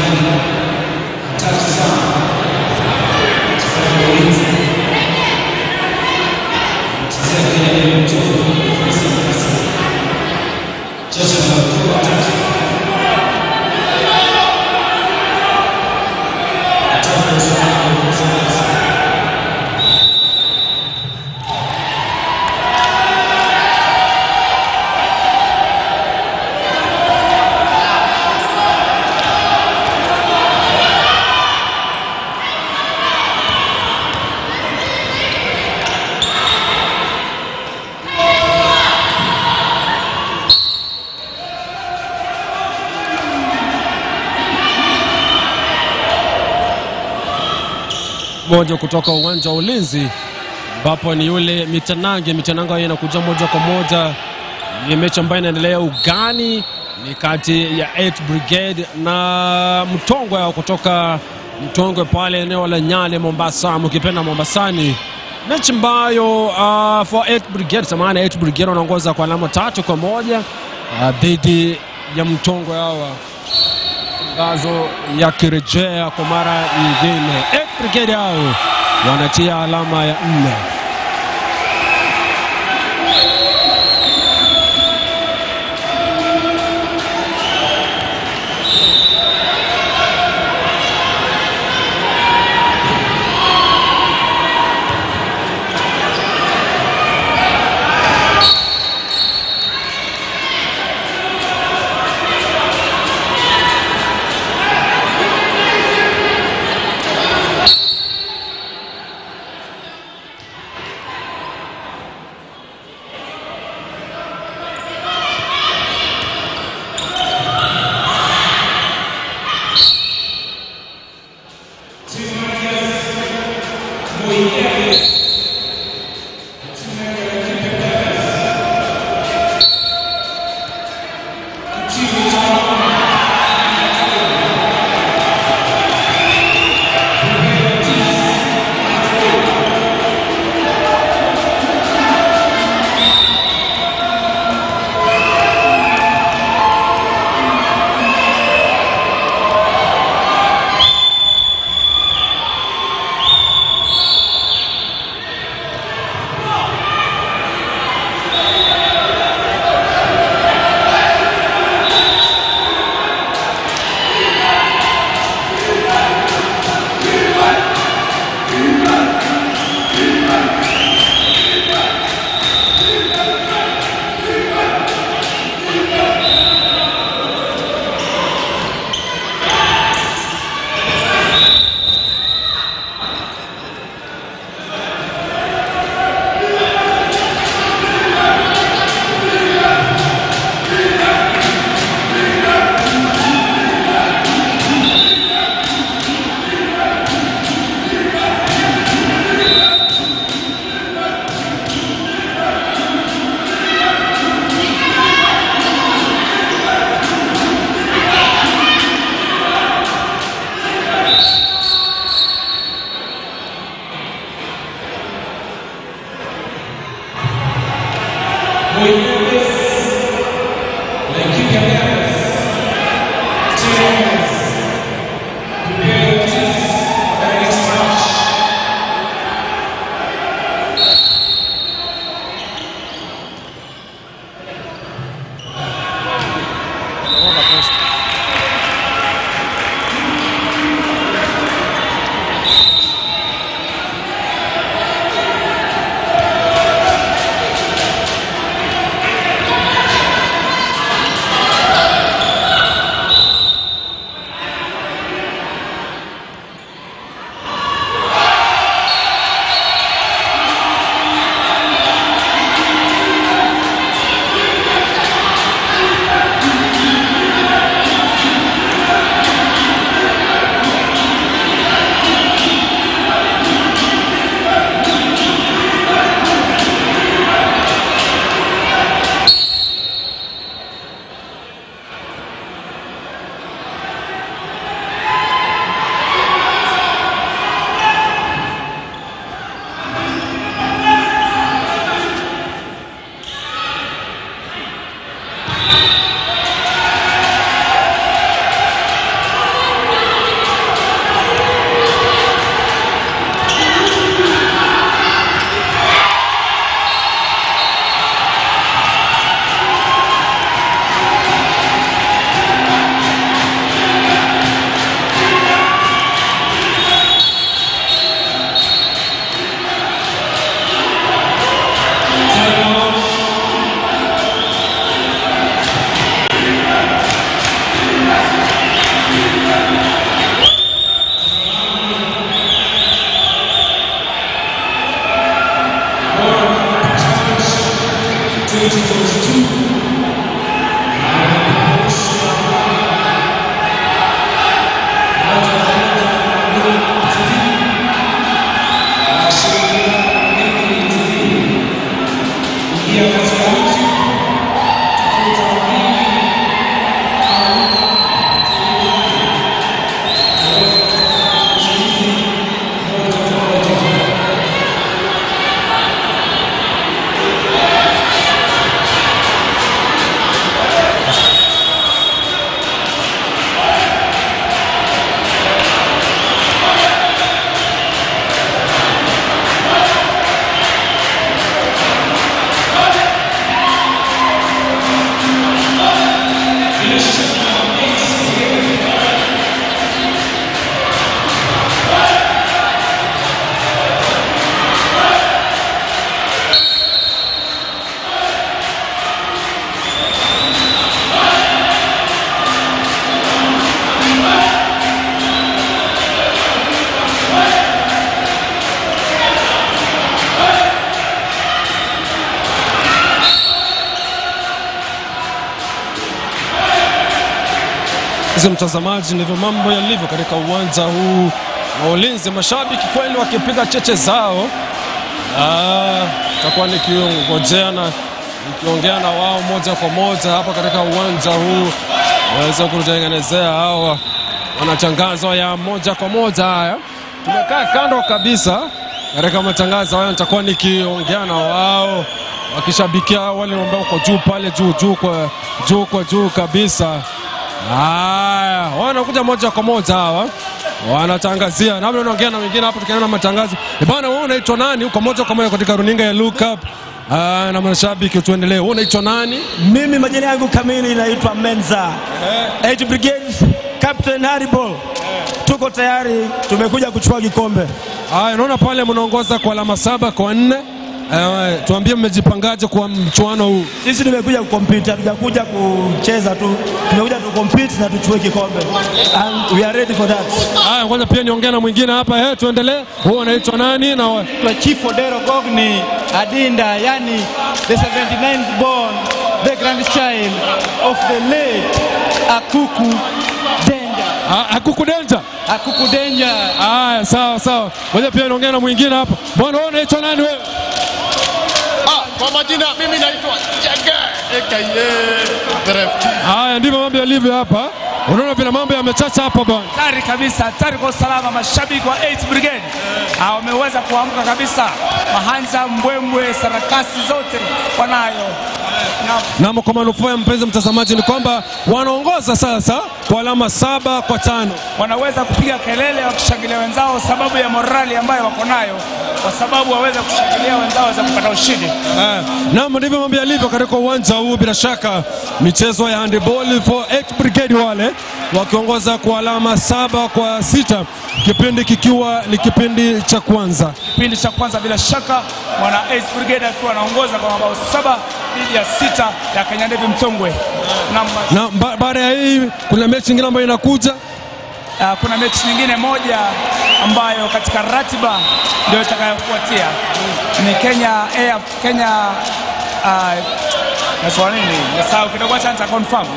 Hatari sana. Mchezaji wa Ulinzi. Mchezea Kenya ni mtoto Faisal Hassan. Jezi namba 13. Hatari sana Faisal Hassan. Moja kutoka uwanja wa Ulinzi ambapo ni yule Mitanange. Mitanange inakuja moja kwa moja. Ni mechi ambayo inaendelea ugani, ni kati ya 8 Brigade na Mtongwe kutoka Mtongwe pale eneo la Nyale Mombasa, mkipenda Mombasani. Mechi ambayo for 8 Brigade, samahani, 8 Brigade wanaongoza kwa alama 3-1 dhidi ya Mtongwe hawa. Tangazo yakirejea kwa mara nyingine, 8 Brigade hao wanatia alama ya 4. Mtazamaji, ndivyo mambo yalivyo katika uwanja huu wa Ulinzi. Mashabiki kweli wakipiga cheche zao. Takuwa nikiongojea na nikiongea na wao moja kwa moja hapa katika uwanja huu waweze kutengenezea hawa wanatangazo ya moja kwa moja haya. Tumekaa kando kabisa katika matangazo haya, nitakuwa nikiongea na wao wakishabikia wale ambao wako juu pale juu juu kwa juu kwa juu kabisa. Haya, wanakuja moja kwa moja hawa wanatangazia. Na wanaongea na wengine hapo tukiona matangazo. Bwana, wewe unaitwa nani? Uko moja kwa moja katika runinga ya Look Up. Na mashabiki tuendelee. Wewe unaitwa nani? Mimi majina yangu kamili naitwa Menza. 8 Brigade Captain Haribol. Tuko tayari, tumekuja kuchukua kikombe. Haya, naona pale mnaongoza kwa alama 7-4. Tuambie mmejipangaje kwa mchuano huu? Sisi tumekuja kucompete, hatujakuja kucheza tu. Tumekuja tu compete na tuchukue kikombe. And we are ready for that. Haya, ngoja pia niongee na mwingine hapa. Tuendelee. Wewe unaitwa nani? Na Chief Odero Gogni Adinda, yani the 79th born, the grandchild of the late Akuku Danger. Akuku Danger? Akuku Danger. Haya, sawa sawa. Ngoja pia niongee na mwingine hapa. Bwana, wewe unaitwa nani wewe? Kwa majina mimi naitwa Jage aka Drift. Haya, ndivyo mambo yalivyo hapa. Unaona vile mambo yamechacha hapa bwana. Tayari kabisa, tayari kwa usalama. Mashabiki wa 8 Brigade wameweza kuamka kabisa. Mahanja, mbwembwe, sarakasi zote wanayo. Na kwa manufaa ya mpenzi mtazamaji ni kwamba wanaongoza sasa kwa alama 7-5. Wanaweza kupiga kelele wakishangilia wenzao sababu ya morali ambayo wako nayo, kwa sababu waweza kushangilia wenzao waweza kupata ushindi. Naam, ndivyo mambo yalivyo katika uwanja huu. Bila shaka michezo ya handball for 8 Brigade wale wakiongoza kwa alama 7-6, kipindi kikiwa ni kipindi cha kwanza. Kipindi cha kwanza bila shaka mwana 8 Brigade akiwa anaongoza kwa mabao 7-6 ya Kenya Navy Mtongwe. Na baada ya hii kuna mechi nyingine ambayo inakuja. Kuna mechi nyingine moja ambayo katika ratiba ndio itakayofuatia. Ni Kenya Air Kenya naswa nini? Nasahau kidogo, acha nita confirm.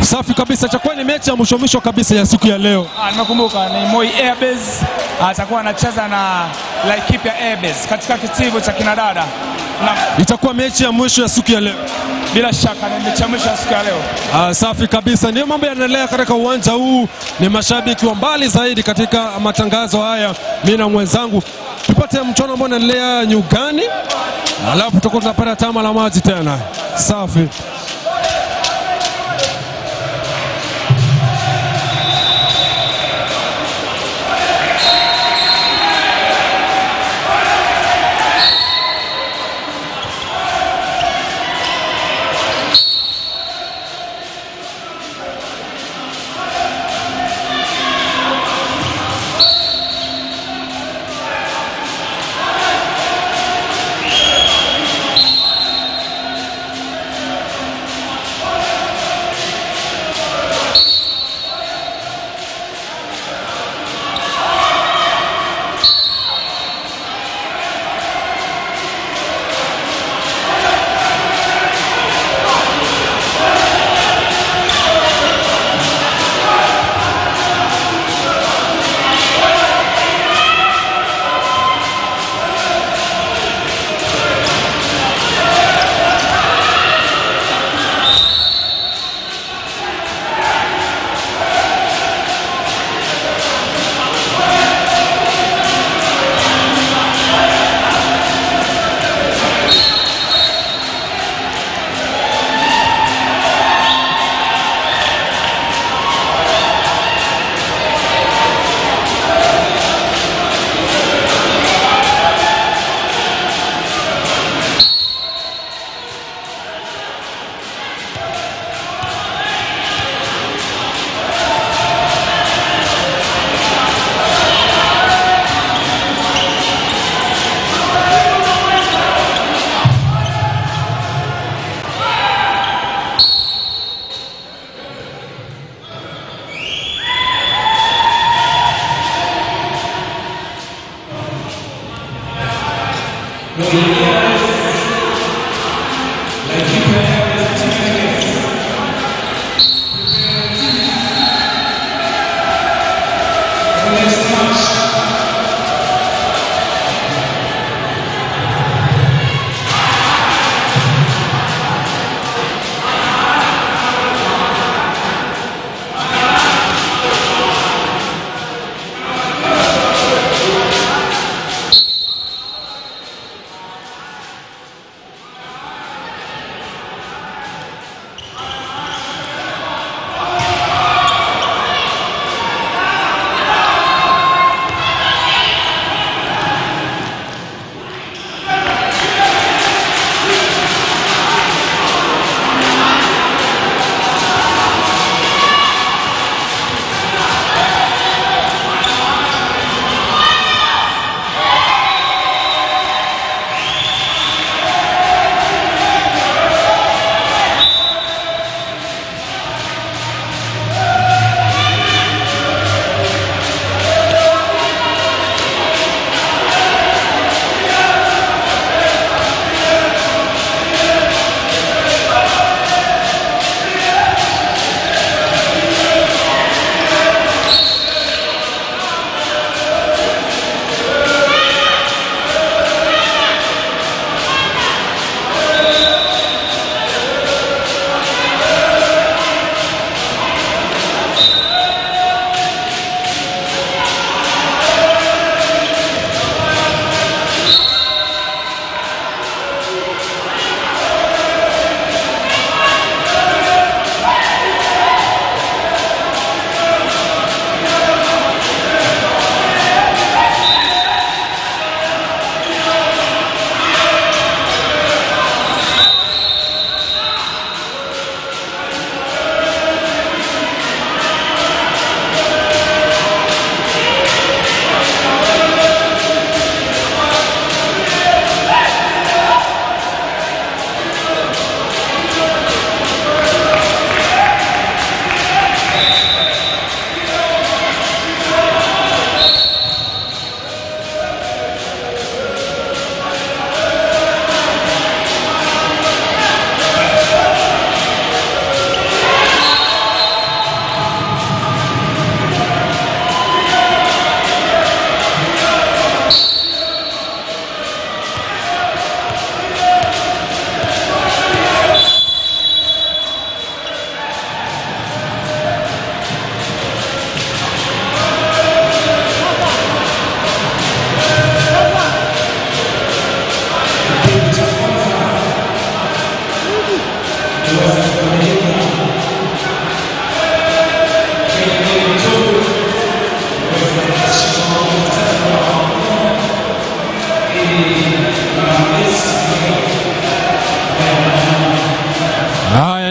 Safi kabisa. Cha kwani mechi ya mwisho mwisho kabisa ya siku ya leo. Nimekumbuka ni Moi Airbase atakuwa anacheza na Laikipia Airbase katika kitivo cha kinadada. Na itakuwa mechi ya mwisho ya siku ya leo. Bila shaka ni mechi ya mwisho ya siku ya leo. Safi kabisa. Ndio mambo yanaendelea katika uwanja huu. Ni mashabiki wa mbali zaidi katika matangazo haya. Mimi na mwenzangu tupate mchono ambao unaendelea nyugani, alafu tutakuwa tunapata tama la maji tena. Safi.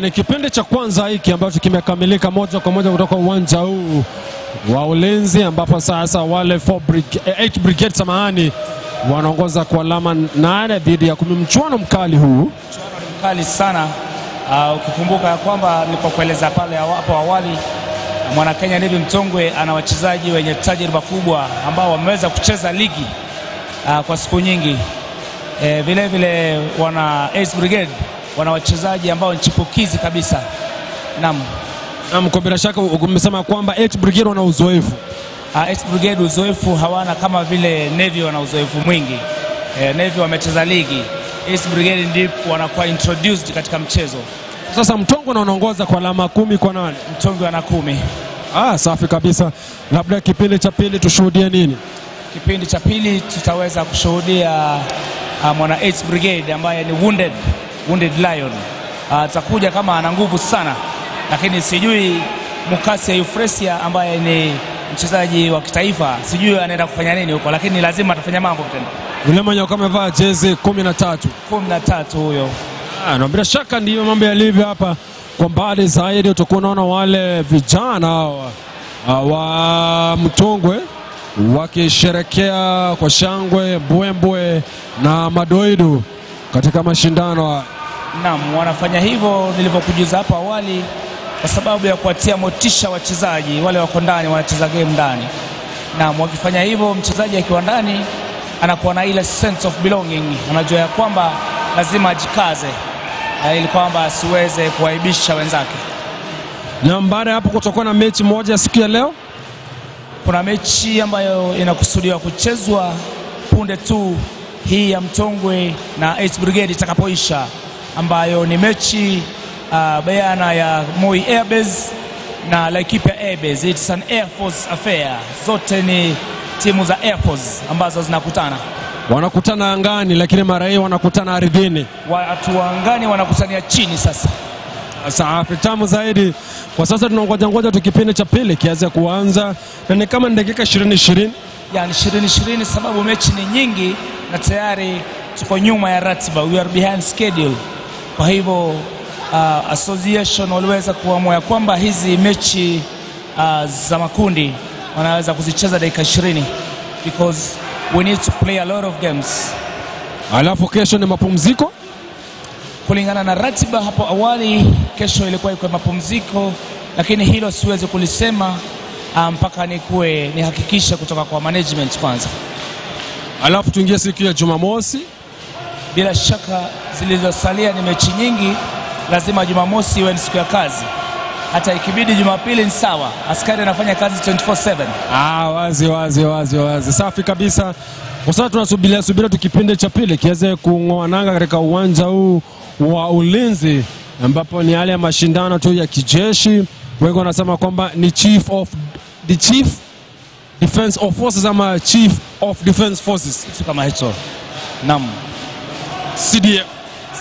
Na ni kipindi cha kwanza hiki ambacho kimekamilika moja kwa moja kutoka uwanja huu wa Ulinzi, ambapo sasa wale 8 Brigade samahani wanaongoza kwa alama 8 dhidi ya 10. Mchuano mkali huu, mchuano ni mkali sana. Ukikumbuka ya kwamba nilipokueleza pale hapo awali, Mwana Kenya Navy Mtongwe ana wachezaji wenye tajriba kubwa ambao wameweza kucheza ligi kwa siku nyingi. Vile vile wana 8 Brigade wana wachezaji ambao ni chipukizi kabisa. Naam. Naam, kwa bila shaka umesema kwamba 8 Brigade wana uzoefu. 8 Brigade uzoefu hawana kama vile Navy wana uzoefu mwingi. Navy wamecheza ligi. 8 Brigade ndipo wanakuwa introduced katika mchezo. Sasa Mtongwe anaongoza kwa alama 10-8. Mtongwe ana 10. Safi kabisa. Labda kipindi cha pili tushuhudie nini? Kipindi cha pili tutaweza kushuhudia mwana 8 Brigade ambaye ni wounded lion. Atakuja kama ana nguvu sana, lakini sijui Mukasi ya Euphrasia ambaye ni mchezaji wa kitaifa, sijui anaenda kufanya nini huko, lakini lazima atafanya mambo tena. Yule mwenye kama amevaa jezi 13. 13 huyo. Na bila shaka ndiyo mambo yalivyo hapa. Kwa mbali zaidi utakuwa unaona wale vijana wa Mtongwe wakisherekea kwa shangwe, mbwembwe na madoido katika mashindano. Naam, wanafanya hivyo nilivyokujuza hapo awali kwa sababu ya kuwatia motisha wachezaji wale wako ndani, wanacheza game ndani. Naam, wakifanya hivyo mchezaji akiwa ndani anakuwa na ile sense of belonging, anajua ya kwamba lazima ajikaze ili kwamba asiweze kuaibisha wenzake. Na baada hapo kutakuwa na mechi moja siku ya leo. Kuna mechi ambayo inakusudiwa kuchezwa punde tu hii ya Mtongwe na 8 Brigade itakapoisha, ambayo ni mechi bayana ya Moi Airbase na Laikipia Airbase. It's an Air Force affair. Zote ni timu za Air Force ambazo zinakutana. Wanakutana angani, lakini mara hii wanakutana ardhini. Watu wa angani wanakutania chini sasa. Safi, tamu zaidi. Kwa sasa tunangoja ngoja tu kipindi cha pili kianze kuanza, na ni kama dakika 20-20. Yani 20-20 sababu mechi ni nyingi na tayari tuko nyuma ya ratiba, we are behind schedule. Kwa hivyo association waliweza kuamua ya kwamba hizi mechi za makundi wanaweza kuzicheza dakika 20 because we need to play a lot of games. Alafu kesho ni mapumziko. Kulingana na ratiba hapo awali kesho ilikuwa iko mapumziko, lakini hilo siwezi kulisema mpaka nikuwe nihakikishe kutoka kwa management kwanza. Alafu tuingie siku ya Jumamosi. Bila shaka zilizosalia ni mechi nyingi, lazima Jumamosi iwe ni siku ya kazi. Hata ikibidi Jumapili ni sawa, askari anafanya kazi 24/7. Wazi wazi wazi wazi. Safi kabisa. Kwa sasa tunasubiria subira tu kipindi cha pili kiweze kungoa nanga katika uwanja huu wa Ulinzi, ambapo ni hali ya mashindano tu ya kijeshi. Wengi wanasema kwamba ni Chief Defense of Forces ama Chief of Defense Forces, kitu kama hicho. Naam.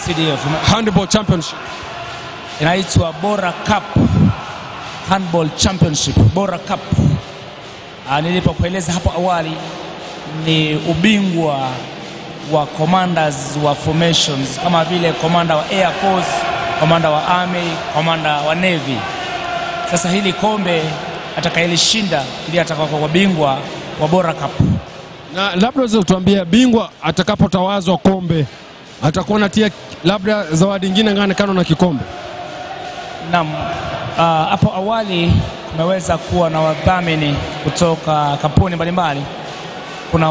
CDF Handball Championship inaitwa Bora Cup Handball Championship, Bora Cup. Nilipokueleza hapo awali ni ubingwa wa commanders wa formations kama vile commander wa Air Force, commander wa Army, commander wa Navy. Sasa hili kombe atakayelishinda ndiye atakayokuwa bingwa wa Bora Cup. Na labda unaweza kutuambia bingwa atakapotawazwa kombe atakuwa anatia labda zawadi nyingine ngani kando na kikombe? Naam, hapo awali kumeweza kuwa na wadhamini kutoka kampuni mbalimbali. Kuna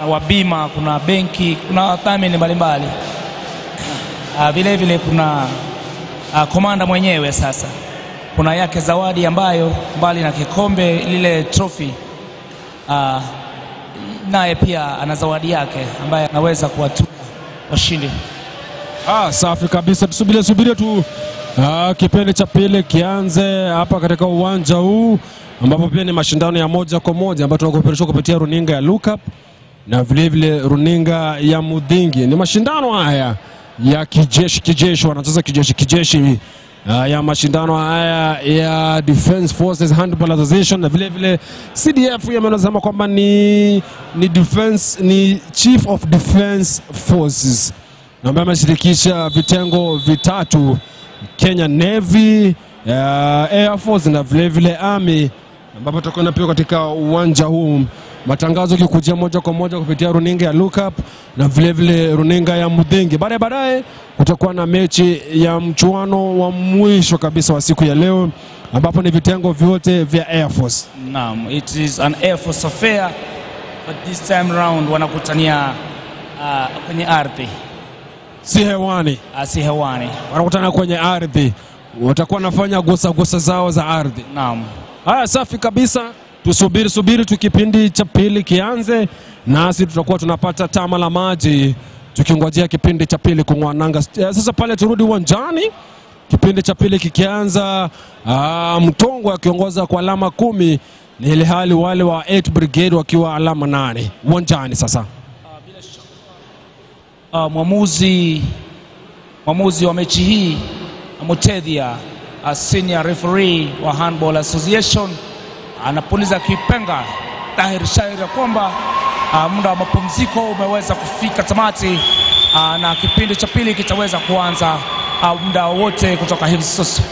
wa bima, kuna benki, kuna wadhamini mbalimbali. Vile vile kuna komanda mwenyewe sasa. Kuna yake zawadi ambayo mbali na kikombe lile trophy, naye pia ana zawadi yake ambaye anaweza kuwatupa washindi. Safi kabisa. Tusubiri subiri tu kipindi cha pili kianze hapa katika uwanja huu, ambapo pia ni mashindano ya moja kwa moja ambayo tunakupeperusha kupitia runinga ya Lookup na vile vile runinga ya Mudingi. Ni mashindano haya ya kijeshi, wanacheza kijeshi ya mashindano haya ya Defense Forces Handball Association na vile vile CDF yamesema kwamba ni defense, ni Chief of Defense Forces, ambaye ameshirikisha vitengo vitatu Kenya Navy, Air Force na vile vile Army, ambapo tutakwenda pia katika uwanja huu, matangazo yakikujia moja kwa moja kupitia runinga ya Lookup na vile vile runinga ya Mudhingi. Baadaye kutakuwa na mechi ya mchuano wa mwisho kabisa wa siku ya leo, ambapo ni vitengo vyote vya Air Force. Naam, it is an Air Force affair, but this time round wanakutania kwenye ardhi, si hewani. Si hewani. Wanakutana kwenye ardhi, watakuwa wanafanya gusa gusa zao za ardhi. Naam. Haya, safi kabisa. Tusubiri subiri tu kipindi cha pili kianze, nasi tutakuwa tunapata tama la maji tukingojea kipindi cha pili kung'oa nanga. Sasa pale turudi uwanjani, kipindi cha pili kikianza, Mtongwe akiongoza kwa alama 10, ni ile hali wale wa 8 Brigade wakiwa alama 8 uwanjani sasa. Mwamuzi wa mechi hii Mutethia, senior referee wa Handball Association, anapuliza kipenga dhahiri shairi ya kwamba muda wa mapumziko umeweza kufika tamati, na kipindi cha pili kitaweza kuanza muda wote kutoka hivi sasa.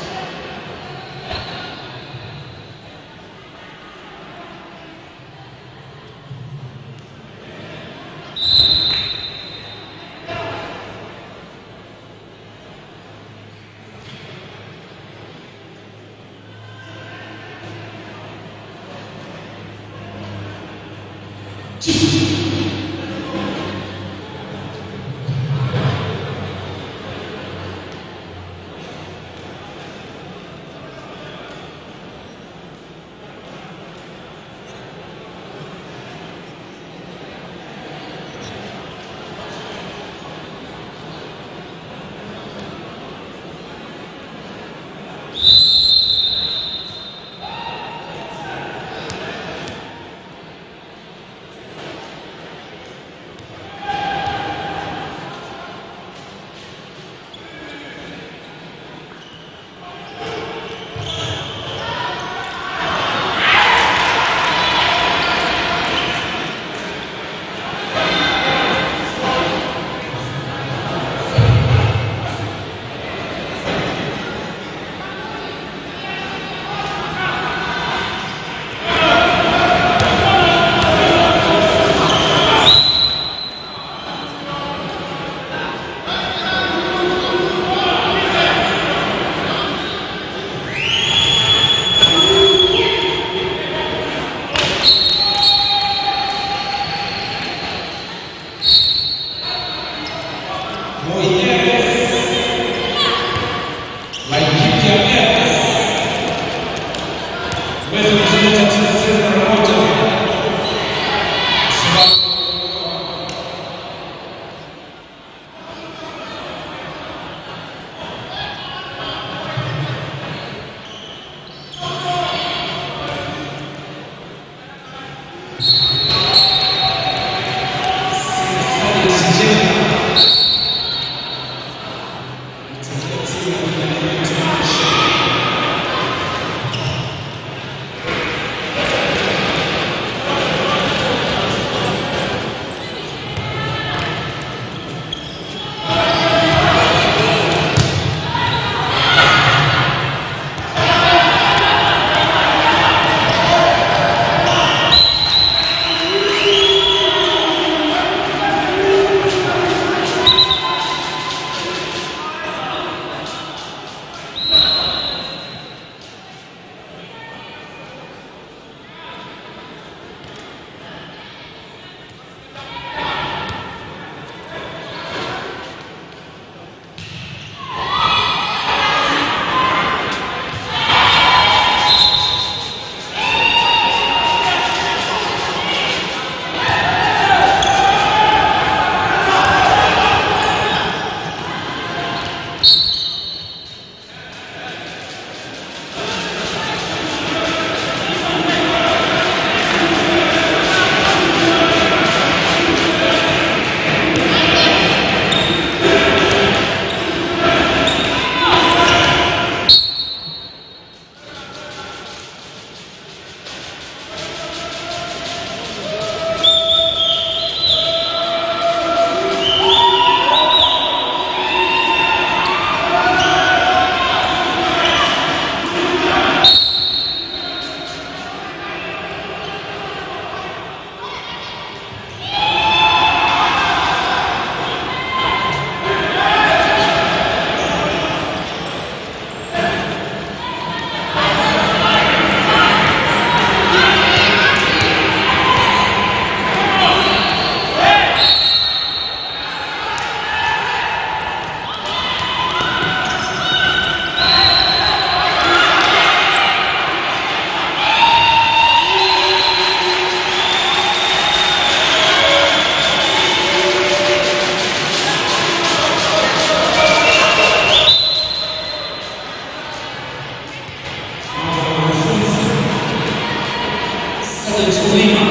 It's Lima.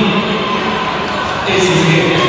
It's here.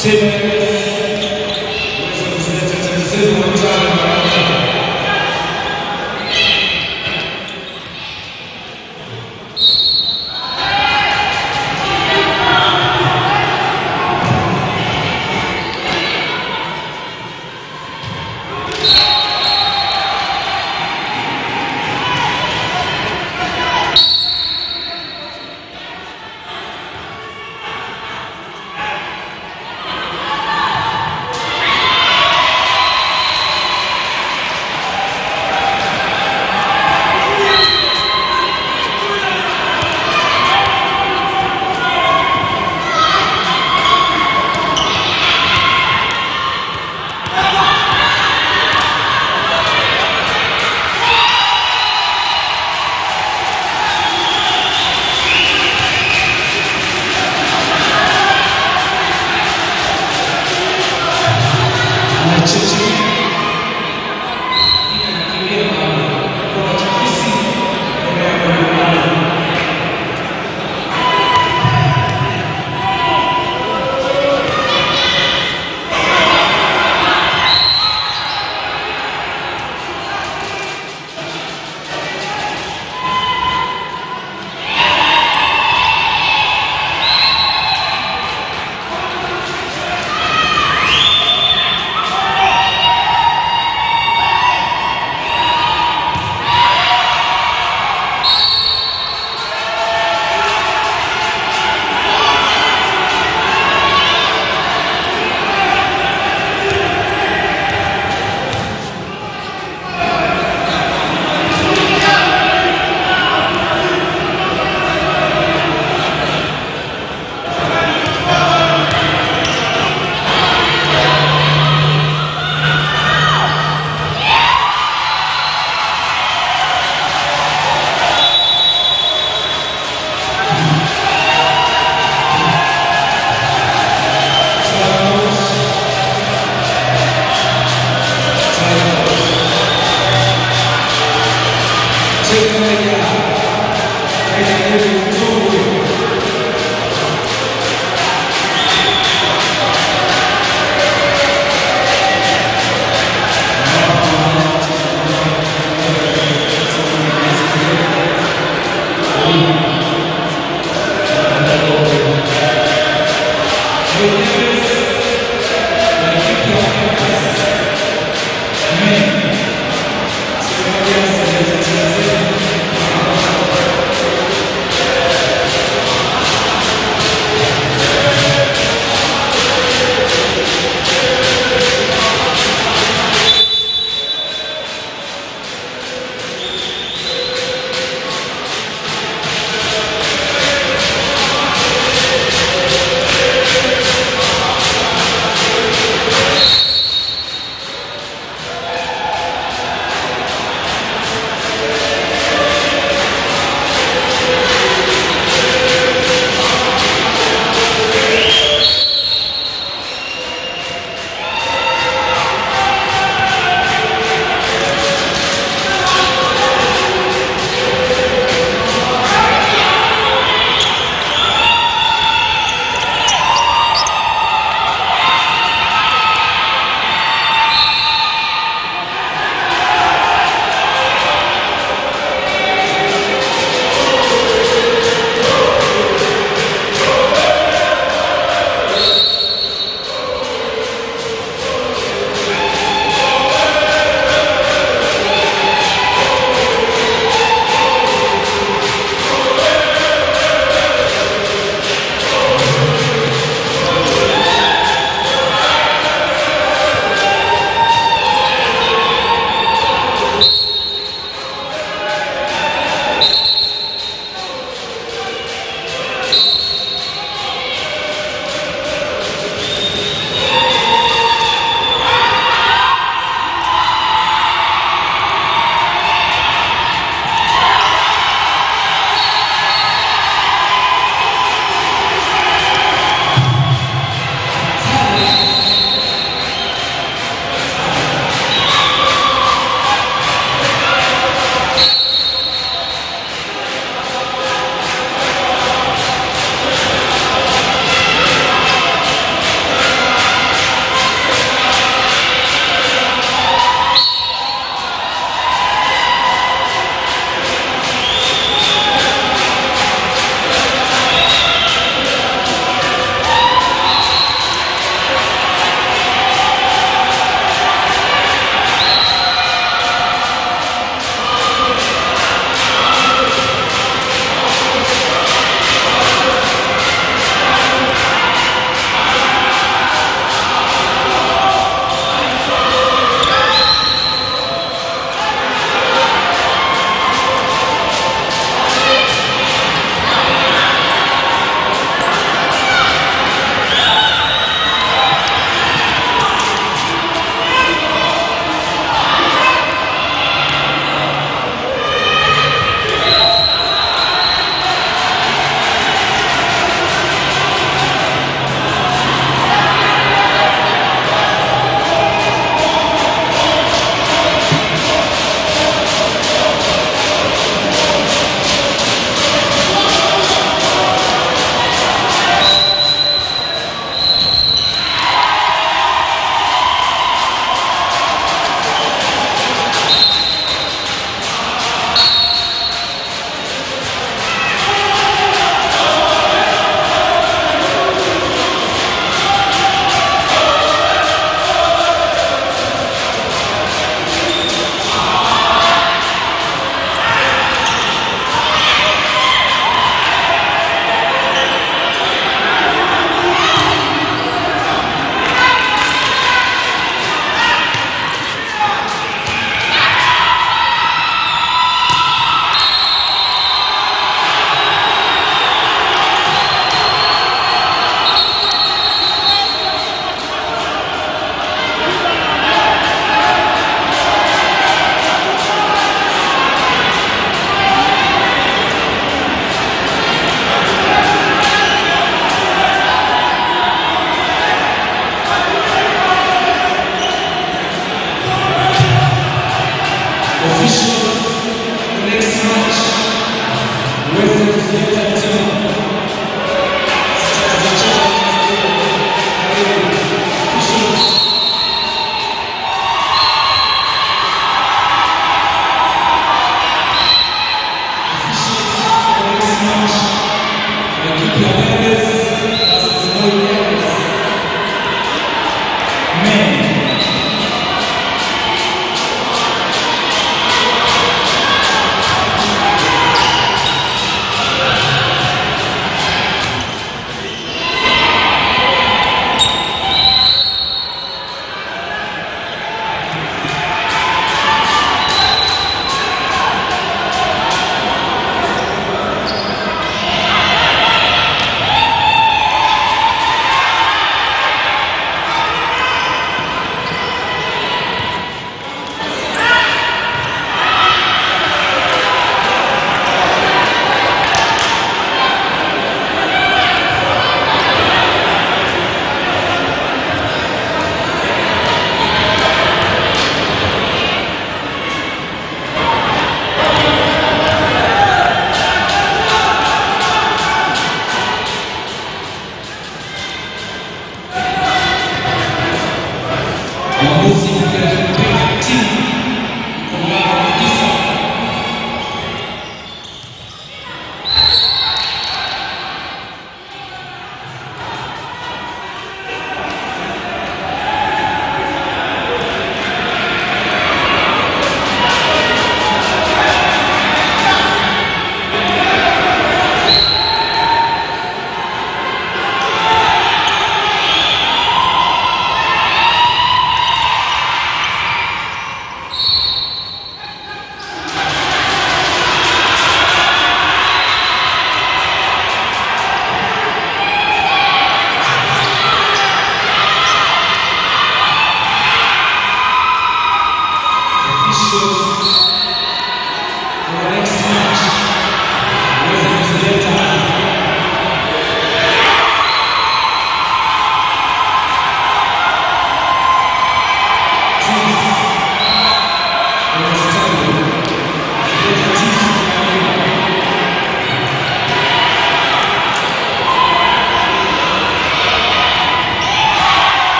To the beautiful.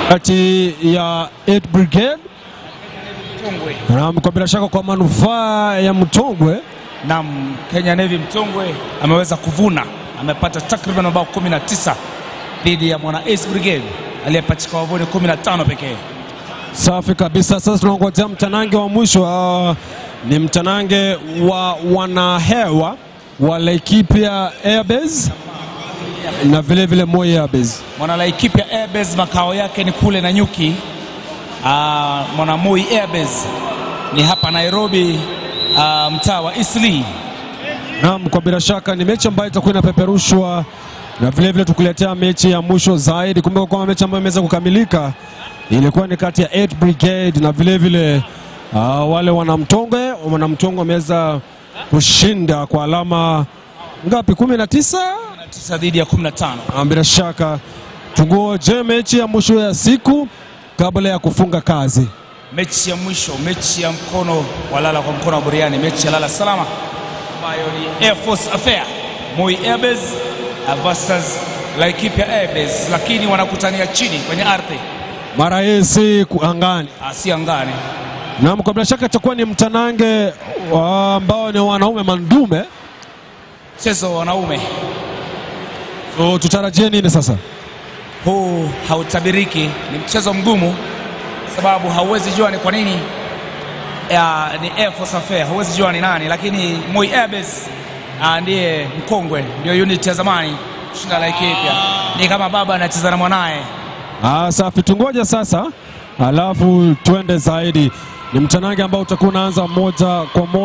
Kati ya 8 Brigade na kwa bila shaka kwa manufaa ya Mtongwe. Naam, Kenya Navy Mtongwe ameweza kuvuna, amepata takriban mabao 19 dhidi ya mwana Ace Brigade aliyepachika wavuni 15 pekee. Safi kabisa. Sasa tunangojea mtanange wa mwisho, ni mtanange wa wanahewa wa Laikipia Airbase na vile vile Moi Airbase. Mwana Laikipia Airbase makao yake ni kule Nanyuki. Mwana Moi Airbase ni hapa Nairobi, mtaa wa Eastleigh. Naam, kwa bila shaka ni mechi ambayo itakuwa inapeperushwa na vile vile tukuletea mechi ya mwisho zaidi. Kumbuka kwamba mechi ambayo imeweza kukamilika ilikuwa ni kati ya 8 Brigade na vile vile wale wanamtongwe. Wanamtongwe wameweza kushinda kwa alama ngapi? 19 dhidi ya 15. Bila shaka tungoje mechi ya mwisho ya siku kabla ya kufunga kazi. Mechi ya mwisho, mechi ya mkono walala kwa mkono wa buriani, mechi ya lala salama ambayo ni Air Force Affair, Moi Airbase versus Laikipia Airbase, lakini wanakutania chini kwenye ardhi. Mara hii si angani. Si angani. Na kwa bila shaka itakuwa ni mtanange ambao ni wanaume mandume. Mchezo wa wanaume. So tutarajie nini sasa? Huu hautabiriki, ni mchezo mgumu sababu hauwezi jua ni kwa nini ni Air Force Affair, hauwezi jua ni nani, lakini Moi Airbase ndiye mkongwe, ndio unit ya zamani kushinda Laikipia. Ni kama baba anacheza na mwanae. Safi, tungoja sasa alafu twende zaidi. Ni mtanange ambao utakuwa unaanza moja kwa moja.